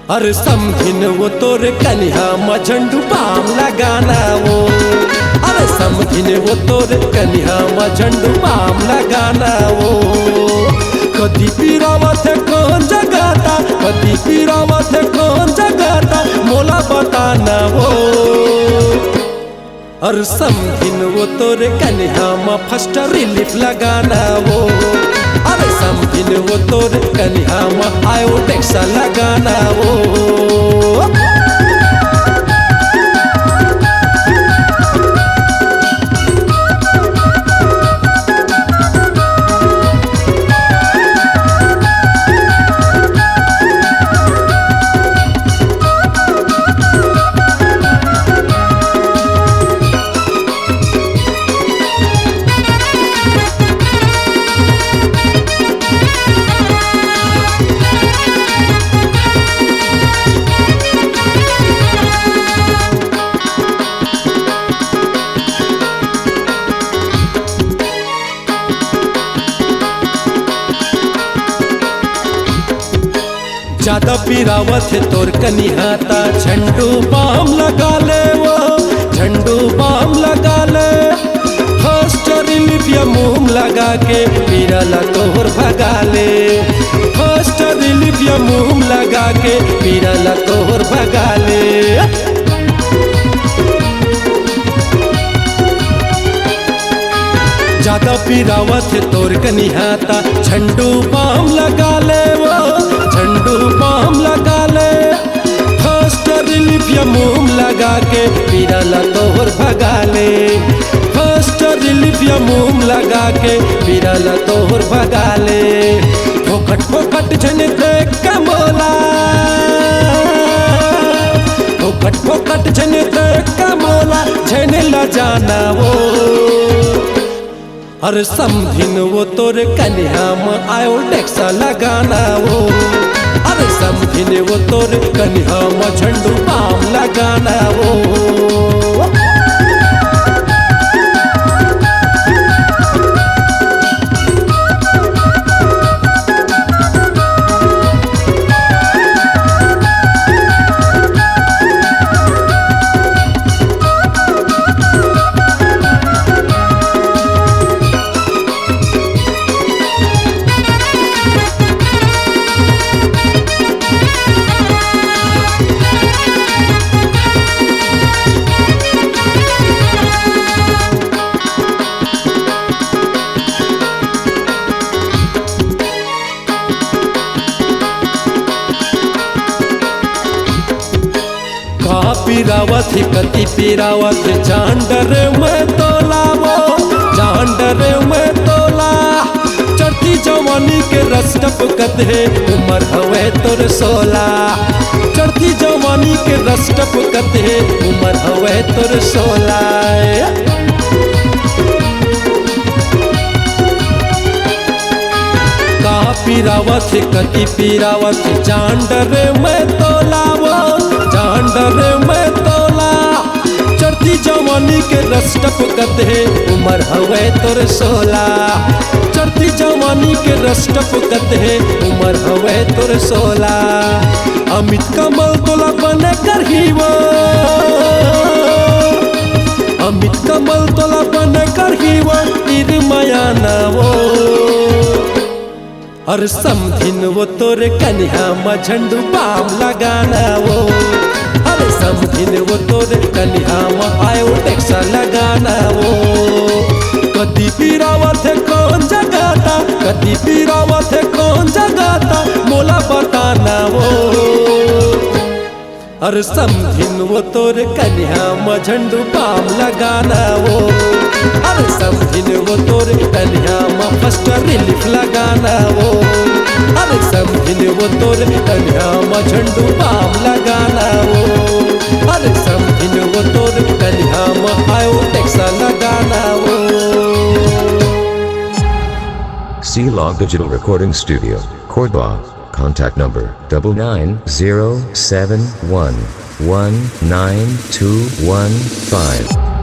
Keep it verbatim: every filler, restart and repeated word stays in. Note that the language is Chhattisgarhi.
अरे समधिन वो तोर कनिहा म झंडू बाम लगाना वो। अरे समधिन वो तोर कनिहा म झंडू बाम लगाना वो। कति पीरावत हे कोन जगाता, कति पीरावत हे कोन जगाता, मोला बताना वो। अरे समधिन वो तोर कनिहा म फर्स्ट रिलीफ लगाना वो। अरे समधिन वो तोर कनिहा म आयोडेक्स लगाना वो। ज्यादा पिरावत हे तोर कनिहा त झंडू बाम लगा ले वो, झंडू बाम लगा ले। फर्स्ट रिलीफ या मोम लगा के पीरा ला तोर भगा ले। फर्स्ट रिलीफ या मोम लगा के पीरा ला तोर भगा ले। ज्यादा पिरावत हे तोर कनिहा त झंडू बाम लगा ले वो, झंडू बाम लगा ले। फर्स्ट रिलीफ या मोम लगा के पीरा ला तोर भगा ले। फर्स्ट रिलीफ या मोम लगा के पीरा ला तोर भगा ले। फोकट फोकट झन देख के मोला, फोकट फोकट झन देख के मोला, झन ला जाना वो। अरे समधिन वो तोर कनिहा म आयोडेक्स लगाना वो। अरे समधिन वो तोर कनिहा म झंडू बाम लगाना वो। का पिरावत हे, कति पिरावत हे, जान डरे मैं तोला वो, जान डरे मैं तोला। चढ़ती जवानी के रस टपकत हे, उमर हवे तोर सोला। चढ़ती जवानी के रस टपकत हे, उमर हवे तोर सोला। का पिरावत हे, कति पिरावत हे, जान डरे मैं तोला वो, जान डरे मैं तोला। चढ़ती जवानी के रस टपकत हे, उमर हवे तोर सोला। चढ़ती जवानी के रस टपकत हे, उमर हवे तोर सोला। अमित कमल तोला बने करही वो, अमित कमल तोला बने करही वो, तीर मया ना वो। अरे समधिन वो तोर कनिहा म झंडू बाम लगाना वो। अरे समधिन वो तोर कनिहा म आयोडेक्स लगाना वो। कति पिरावत हे कोन जगाता, कति पिरावत हे कोन जगाता, मोला बताना वो। अरे समधिन वो तोर कनिहा म झंडू बाम लगाना वो। अरे समधिन वो तोर कनिहा म फर्स्ट रिलीफ लगाना वो। अरे समधिन वो तोर कनिहा म झंडू बाम लगाना वो। अरे समधिन वो तोर कनिहा म आयोडेक्स लगाना वो। C Log Digital Recording Studio, Cordoba. Contact number double nine zero seven one one nine two one five.